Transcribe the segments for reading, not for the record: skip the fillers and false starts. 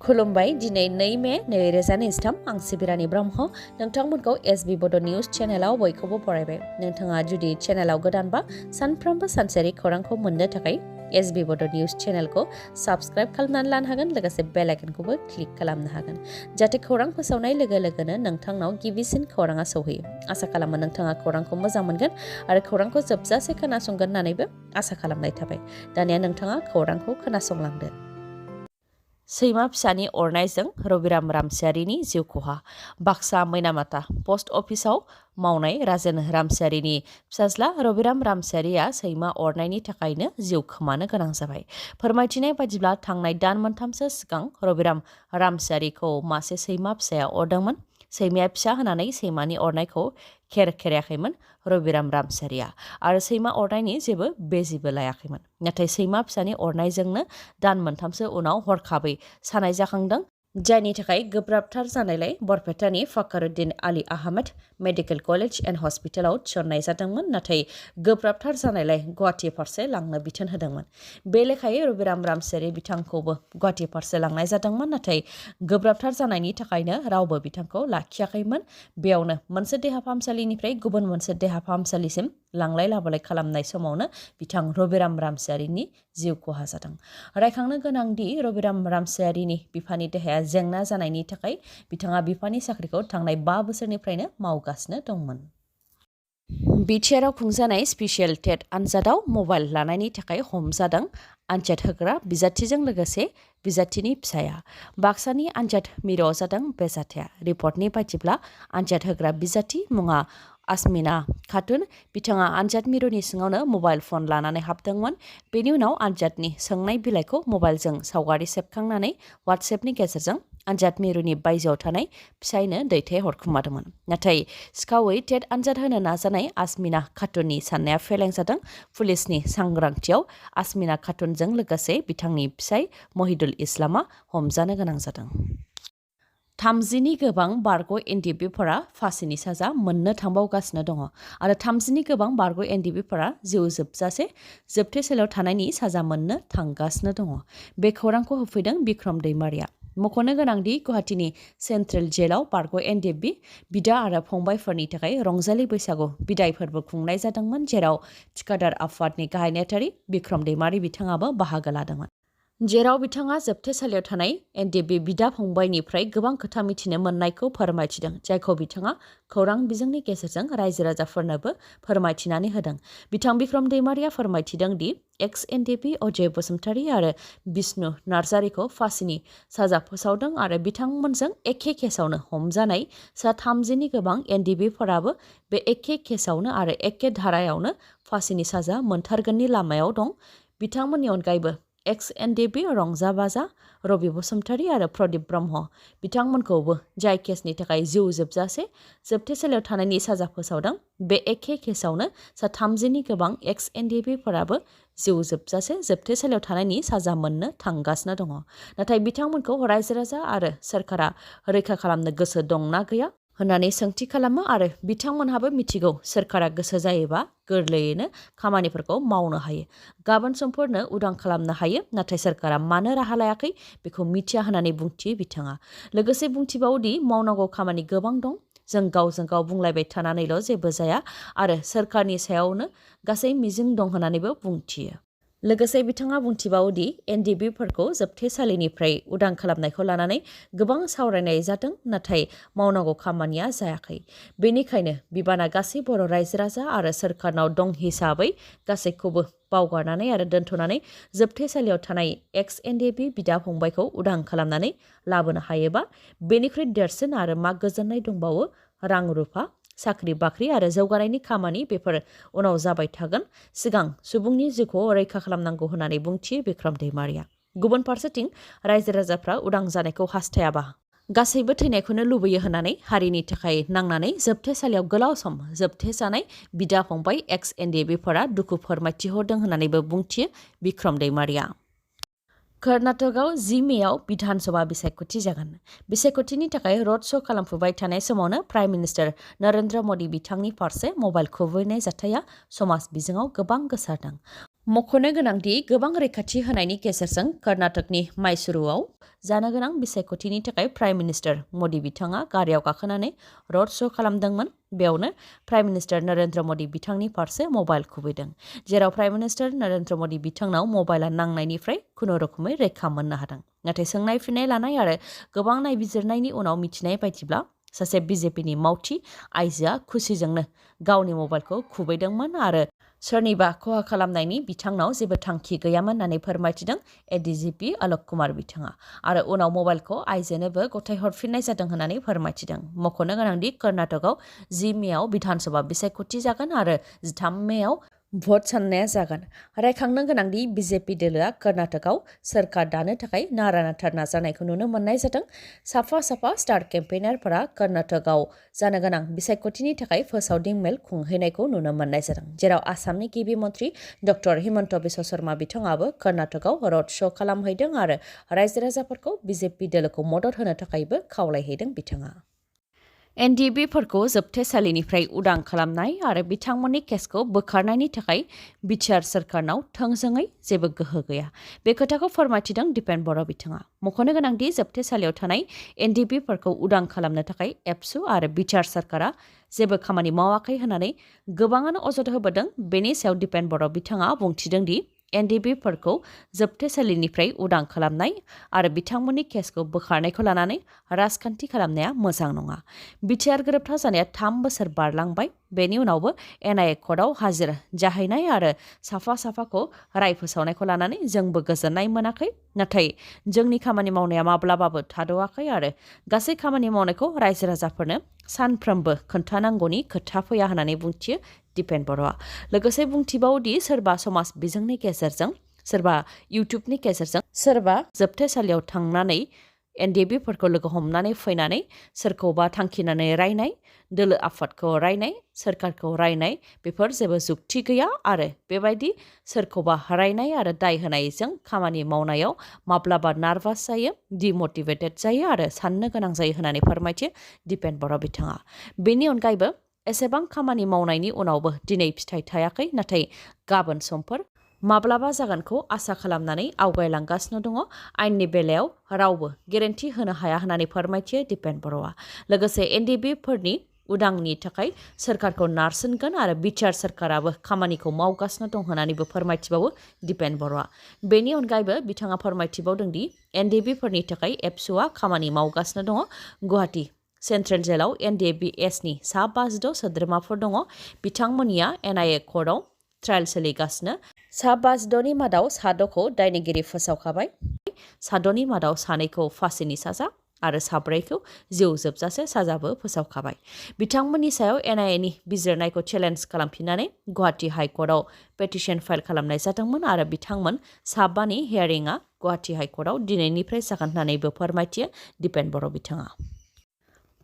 खुलुमबाय दिनै 2 मे 2023 आं सिबिरानि ब्रह्म नोंथांमोनखौ SBBodo News चेनेलाव बयखौबो बरायबाय। नोंथाङा जुदि चेनेलाव गोदानबा सानफ्रोमबो सानसेयारि खौरांखौ मोननो थाखाय SBBodo News चेनेलखौ साबस्क्राइब खालामनानै लानो हागोन लोगोसे बेल आइकनखौबो क्लिक खालामनो हागोन जाहाथे खौरां फोसावनाय लोगो लोगोनो नोंथांनाव गिबिसिन खौराङा सौहैयो। आसा खालामो नोंथाङा खौरांखौ मोजां मोनगोन आरो खौरांखौ जोबजासे खोनासंगोन होननानैबो आसा खालामनाय थाबाय। दानिया नोंथाङा खौरांखौ खोनासंलांदो। सैमा फिसानि अरनायजों रबिराम रामसियारिनि जिउ खहा। बाक्सा मैनामाथा पस्ट अफिसाव मावनाय राजेन रामसियारिनि फिसाज्ला रबिराम रामसियारिया सैमा अरनायनि थाखायनो जिउ खोमानो गोनां जाबाय। फोरमायथिनाय बायदिब्ला थांनाय दान मोनथामसो सिगां रबिराम रामसियारिखौ मासे सैमा फिसाया अरदोंमोन। सैमाया फिसा होनानै सैमानि अरनायखौ खेरायाखैमोन रबिराम रामसियारिया आरो सैमा अरनायनि जेबो बेजिबो लायाखैमोन। नाथाय सैमा फिसानि अरनायजोंनो दान मोनथामसो उनाव हरखाबै सानाय जाखांदों, जायनि थाखाय गोब्राबथार जानायलाय बरपेटानि Fakhruddin Ali Ahmed medical college and हस्पिटालाव थिसननाय जादोंमोन। नाथाय गोब्राबथार जानायलाय गुवाहाटि फारसे लांनो बिथोन होदोंमोन। बे लेखायै रबिराम रामसियारि बिथांखौबो गुवाहाटि फारसे लांनाय जादोंमोन। नाथाय गोब्राबथार जानायनि थाखायनो रावबो बिथांखौ लाखियाखैमोन। बेयावनो मोनसे देहा फाहामसालिनिफ्राय गुबुन मोनसे देहा फाहामसालिसिम लांलाय लाबोलाय खालामनाय समावनो बिथां रबिराम रामसियारिनि जिउ खहा जादों। रायखांनो गोनांदि रबिराम रामसियारिनि बिफानि देहाया जेंना जानायनि थाखाय बिथाङा बिफानि साख्रिखौ थांनाय 5 बोसोरनिफ्रायनो मावगासिनो दंमोन। बिटिआरआव खुंजानाय स्पेसियेल टेट आनजादाव मबाइल लानायनि थाखाय हमजादों आनजाद होग्रा बिजाथिजों लोगोसे बिजाथिनि फिसाया। बाक्सानि आनजाद मिरुआव जादों बे जाथाया। रिपर्टनि बायदिब्ला आनजाद होग्रा बिजाथि मुङा आसमिना खातुन। बिथाङा आनजाद मिरुनि सिङावनो मबाइल फन लानानै हाबदोंमोन। बेनि उनाव आनजादनि सोंनाय बिलाइखौ मबाइलजों सावगारि सेबखांनानै वाट्सएपनि गेजेरजों आनजाद मिरुनि बायजोआव थानाय फिसायनो दैथायहरखुमादोंमोन। नाथाय सिखावै टेट आनजाद होनो नाजानाय आसमिना खातुननि साननाया फेलें जादों। पुलिसनि सांग्रांथियाव आसमिना खातुनजों लोगोसे बिथांनि फिसाय महिदुल इस्लामा हमजानो गोनां जादों। 30नि गोबां बारग' NDFBफोरा फासिनि साजा मोननो थांबावगासिनो दङ आरो 30नि गोबां बारग' NDFBफोरा जिउ जोबजासे जोबथेसालियाव थानायनि साजा मोननो थांगासिनो दङ। बे खौरांखौ होफैदों बिक्रम दैमारिया। मख'नो गोनांदि गुवाहाटीनि सेन्ट्रेल जेलाव बारग' NDFB बिदा आरो फंबायफोरनि थाखाय रंजालि बैसागु बिदाय फोरबो खुंनाय जादोंमोन, जेराव थिखादार आफादनि गाहाय नेहाथारि बिक्रम दैमारि बिथाङाबो बाहागो लादोंमोन। जेराव बिथाङा जोबथेसालियाव थानाय NDFB बिदा फंबायनिफ्राय गोबां खोथा मिथिनो मोननायखौ फोरमायथिदों, जायखौ बिथाङा खौरां बिजोंनि गेजेरजों रायजो राजाफोरनोबो फोरमायथिनानै होदों। बिथां बिक्रम दैमारिया फोरमायथिदों दि एक्स NDFB अजय बसुमतारी आरो बिष्णु नार्जारिखौ फासिनि साजा फोसावदों आरो बिथांमोनजों एखे केसावनो हमजानाय सा 30नि गोबां NDFBफोराबो बे एखे केसावनो आरो एखे धारायावनो फासिनि साजा मोनथारगोननि लामायाव दं। बिथांमोननि अनगायैबो एक्स NDFB रंजा बाजा, रबि बसुमतारी आरो प्रदीप ब्रह्म बिथांमोनखौबो जाय केसनि थाखाय जिउ जोबजासे जोबथेसालियाव थानायनि साजा फोसावदों, बे एखे केसावनो सा 30नि गोबां एक्स NDFBफोराबो जिउ जोबजासे जोबथेसालियाव थानायनि साजा मोननो थांगासिनो दङ। नाथाय बिथांमोनखौ रायजो राजा आरो सोरखारा रैखा खालामनो गोसो दंना गैया होननानै सोंथि खालामो आरो बिथांमोनहाबो मिथिगौ सोरखारा गोसो जायोबा गोरलैयैनो खामानिफोरखौ मावनो हायो, गाबोन समफोरनो उदां खालामनो हायो, नाथाय सोरखारा मानो राहा लायाखै बेखौ मिथिया होननानै बुंथियो बिथाङा। लोगोसे बुंथिबावदि मावनांगौ खामानि गोबां दं, जों गावजों गाव बुंलायबाय थानानैल' जेबो जाया आरो सोरखारनि सायावनो गासै मिजिं दं होननानैबो बुंथियो। लोगोसे बिथाङा बुंथिबावदि NDFBफोरखौ जोबथेसालिनिफ्राय उदां खालामनायखौ लानानै गोबां सावरायनाय जादों, नाथाय मावनांगौ खामानिया जायाखै। बेनिखायनो बिबाना गासै बर' रायजो राजा आरो सोरखारनाव दं हिसाबै गासैखौबो बावगारनानै आरो दोनथ'नानै जोबथेसालियाव थानाय एक्स NDFB बिदा फंबायखौ उदां खालामनानै लाबोनो हायोबा बेनिख्रुइ देरसिन आरो मा गोजोननाय दंबावो। रां रुफा, साख्रि बाख्रि आरो जौगानायनि खामानि बेफोर उनाव जाबाय थागोन, सिगां सुबुंनि जिउखौ रैखा खालामनांगौ होननानै बुंथियो बिक्रम दैमारिया। गुबुन फारसेथिं रायजो राजाफ्रा उदां जानायखौ हास्थायाबा गासैबो थैनायखौनो लुबैयो होननानै हारिनि थाखाय नांनानै जोबथेसालियाव गोलाव सम जोबथेजानाय बिदा फंबाय एक्स NDFBफोरा दुखु फोरमायथिहरदों होननानैबो बुंथियो बिक्रम दैमारिया। कर्नाटकआव 10 मेआव विधान सभा बिसायख'थि जागोन। बिसायख'थिनि थाखाय रड श' खालामफुबाय थानाय समावनो प्राइम मिनिस्टार नरेन्द्र मदि बिथांनि फारसे मबाइल खुबैनाय जाथाया समाज बिजोङाव गोबां गोसारदों। मख'नो गोनांदि गोबां रैखाथि होनायनि गेजेरजों कर्नाटकनि माइसुरुआव जानो गोनां बिसायख'थिनि थाखाय प्राइम मिनिस्टार मदि बिथाङा गारियाव गाखोनानै रड श' खालामदोंमोन। बेयावनो प्राइम मिनिस्टार नरेन्द्र मदि बिथांनि फारसे मबाइल खुबैदों, जेराव प्राइम मिनिस्टार नरेन्द्र मदि बिथांनाव मबाइला नांनायनिफ्राय खुनुरुखुमै रैखा मोननो हादों। नाथाय सोंनाय फिननाय लानाय आरो गोबां नायबिजिरनायनि उनाव मिथिनाय बायदिब्ला सासे बिजेपिनि मावथि आइजोआ खुसिजोंनो गावनि मबाइलखौ खुबैदोंमोन आरो सोरनिबा खहा खालामनायनि बिथांनाव जेबो थांखि गैयामोन होननानै फोरमायथिदों एडिजिपि आलोक कुमार बिथाङा आरो उनाव मबाइलखौ आइजोनोबो गथायहरफिननाय जादों होननानै फोरमायथिदों। मख'नो गोनांदि कर्नाटकआव 10 मेआव बिधानसभा बिसायख'थि जागोन आरो 13 मेआव भट साननाया जागोन। रायखांनो गोनांदि बिजेपि दोलोआ कर्नाटकआव सोरखार दानो थाखाय नारा नाथा नाजानायखौ नुनो मोननाय जादों। साफा स्टार केम्पेइनारफोरा कर्नाटकआव जानो गोनां बिसायख'थिनि थाखाय फोसावदिं मेल खुंहैनायखौ नुनो मोननाय जादों, जेराव आसामनि गिबि मन्त्रि डक्टर हिमन्त बिश्व शर्मा बिथाङाबो कर्नाटकआव रड श' खालामहैदों आरो रायजो राजाफोरखौ बिजेपि दोलोखौ मदद होनो थाखायबो खावलायहैदों बिथाङा। एनडिएफबिफोरखौ जोबथेसालिनिफ्राय उदां खालामनाय आरो बिथांमोननि केसखौ बोखारनायनि थाखाय बिटिआर सोरखारनाव थोंजोङै जेबो गोहो गैया। बे खोथाखौ फोरमायथिदों दिपेन बर' बिथाङा। मख'नो गोनांदि जोबथेसालियाव थानाय एनडिएफबिफोरखौ उदां खालामनो थाखाय एबसु आरो बिटिआर सोरखारा जेबो खामानि मावाखै होननानै गोबाङानो अजद होबोदों। बेनि सायाव दिपेन बर' बिथाङा बुंथिदों दि एनडिएफबिफोरखौ जोबथेसालिनिफ्राय उदां खालामनाय आरो बिथांमोननि केसखौ बोखारनायखौ लानानै राजखान्थि खालामनाया मोजां नङा। बिटिआर गोरोबथा जानाया 3 बोसोर बारलांबाय। बेनि उनावबो एनआइए कर्टआव हाजिर जाहैनाय आरो साफाखौ राय फोसावनायखौ लानानै जोंबो गोजोननाय मोनाखै। नाथाय जोंनि खामानि मावनाया माब्लाबाबो थाद'आखै आरो गासै खामानि मावनायखौ रायजो राजाफोरनो सानफ्रोमबो खोन्थानांगौनि खोथा फैया होननानै बुंथियो दिपेन बर'आ। लोगोसे बुंथिबावदि सोरबा समाज बिजोंनि गेजेरजों, सोरबा इउटुबनि गेजेरजों, सोरबा जोबथेसालियाव थांनानै एनडिएफबिफोरखौ लोगो हमनानै फैनानै सोरखौबा थांखिनानै रायनाय, दोलो आफादखौ रायनाय, सोरखारखौ रायनाय, बेफोर जेबो जुक्ति गैया आरो बेबायदि सोरखौबा रायनाय आरो दाय होनायजों खामानि मावनायाव माब्लाबा नार्भास जायो, डिमटिभेटेड जायो आरो साननो गोनां जायो होननानै फोरमायथियो दिपेन बर' बिथाङा। बेनि अनगायैबो एसेबां खामानि मावनायनि उनावबो दिनै फिथाइ थायाखै, नाथाय गाबोन समफोर माब्लाबा जागोनखौ आसा खालामनानै आवगायलांगासिनो दङ। आयेननि बेलायाव रावबो गेरेन्टि होनो हाया होननानै फोरमायथियो दिपेन बर'आ। लोगोसे एनडिएफबिफोरनि उदांनि थाखाय सोरखारखौ नारसिनगोन आरो बिटिआर सोरखाराबो खामानिखौ मावगासिनो दं होननानैबो फोरमायथिबावो दिपेन बर'आ। बेनि अनगायैबो बिथाङा फोरमायथिबावदों दि एनडिएफबिफोरनि थाखाय एबसुआ खामानि मावगासिनो दङ। गुवाहाटी सेन्ट्रेल जेलाव NDFBखनि सा 52 सोद्रोमाफोर दङ। बिथांमोननिया एनआइए कर्टआव ट्रायल सोलिगासिनो। सा 52नि मादाव 6खौ दायनिगिरि फोसावखाबाय, 6नि मादाव 2खौ फासिनि साजा आरो 4खौ जिउ जोबजासे साजाबो फोसावखाबाय। बिथांमोननि सायाव एनआइएनि बिजिरनायखौ चेलेन्ज खालामफिननानै गुवाहाटी हाइकर्टआव पेटिशन फाइल खालामनाय जादोंमोन आरो बिथांमोन 5नि हियारिंआ गुवाहाटी हाइकर्टआव दिनैनिफ्राय जागोन होननानैबो फोरमायथियो दिपेन बर' बिथाङा।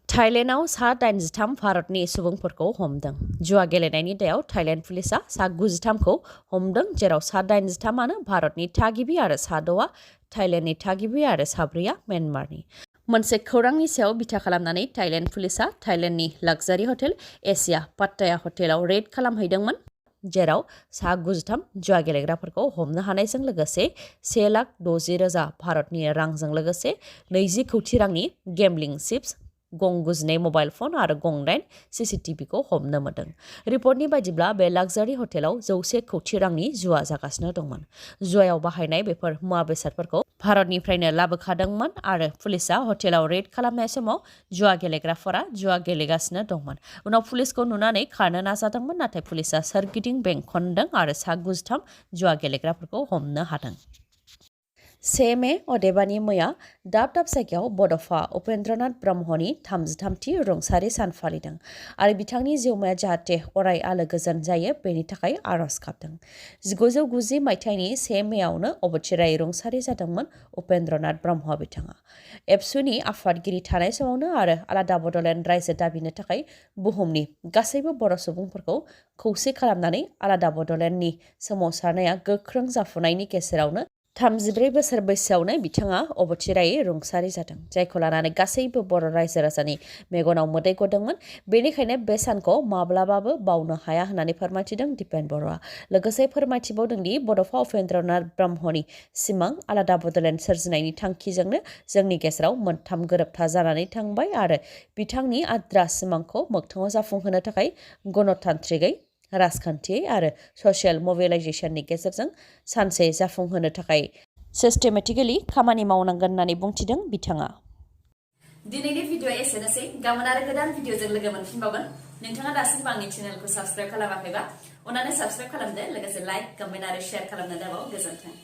थाइलेन्डआव सा 83 भारतनि सुबुंफोरखौ हमदों। जुवा गेलेनायनि दायाव थाइलेन्ड पुलिसआ सा 93खौ हमदों, जेराव सा 83आनो भारतनि थागिबि आरो सा 6आ थाइलेन्डनि थागिबि आरो सा 4आ म्यानमारनि। मोनसे खौरांनि सायाव बिथा खालामनानै थाइलेन्ड पुलिसआ थाइलेन्डनि लाक्जारि हटेल एसिया पाट्टाया हटेलाव रेड खालामहैदोंमोन, जेराव सा 93 जुवा गेलेग्राफोरखौ हमनो हानायजों लोगोसे 1,60,000 भारतनि रांजों लोगोसे 20 कौटि रांनि गेम्बलिं चिप्स, गं 92 मबाइल फन आरो गं 9 CCTVखौ हमनो मोन्दों। रिपर्टनि बायदिब्ला बे लाक्जारि हटेलाव 100 कौटि रांनि जुवा जागासिनो दंमोन। जुवायाव बाहायनाय बेफोर मुवा बेसादफोरखौ भारतनिफ्रायनो लाबोखादोंमोन आरो पुलिसआ हटेलाव रेड खालामनाय समाव जुवा गेलेग्राफोरा जुवा गेलेगासिनो दंमोन। उनाव पुलिसखौ नुनानै खारनो नाजादोंमोन, नाथाय पुलिसआ सोरगिदिं बेंखनदों आरो सा 93 जुवा गेलेग्राफोरखौ हमनो हादों। 1 मे अदेबानि मैया दाब जायगायाव बड'फा उपेन्द्रनाथ ब्रह्मनि 33थि रुंसारि सान फालिदों आरो बिथांनि जिउमाया जाहाथे अराय आलो गोजोन जायो बेनि थाखाय आरज गाबदों। 1990 मायथाइनि 1 मेआवनो अबथिरायै रुंसारि जादोंमोन उपेन्द्रनाथ ब्रह्म बिथाङा। एबसुनि आफादगिरि थानाय समावनो आरो आलादा बड'लेण्ड रायजो दाबिनो थाखाय बुहुमनि गासैबो बर' सुबुंफोरखौ खौसे खालामनानै आलादा बड'लेण्डनि सोमावसारनाया गोख्रों जाफुनायनि गेजेरावनो 34 बोसोर बैसोआवनो बिथाङा अबथिरायै रुंसारि जादों जायखौ लानानै गासैबो बर' रायजो राजानि मेगनाव मोदै गदोंमोन बेनिखायनो बे सानखौ माब्लाबाबो बावनो हाया होननानै फोरमायथिदों दिपेन बर'आ लोगोसे फोरमायथिबावदों दि बड'फा उपेन्द्रनाथ ब्रह्मनि सिमां आलादा बड'लेण्ड सोरजिनायनि थांखिजोंनो जोंनि गेजेराव मोनथाम गोरोबथा जानानै थांबाय आरो बिथांनि आद्रा सिमांखौ मोगथाङाव जाफुंहोनो थाखाय गणतान्त्रिकै राजखान्थि आरो ससियेल मोबिलाइजेशननि गेजेरजों सानसे जाफुंहोनो थाखाय सिस्टेमेटिकेलि खामानि मावनांगोन होननानै बुंथिदों बिथाङा दिनैनि भिडिअ एसेनोसै गाबोन आरो गोदान भिडिअजों लोगो मोनफिनबावगोन नोंथाङा दासिमबो आंनि चेनेलखौ साबस्क्राइब खालामाखैबा अन्नानै साबस्क्राइब खालामदो लोगोसे लाइक कमेन्ट आरो शेयार खालामनो दाबाव गोजोन्थों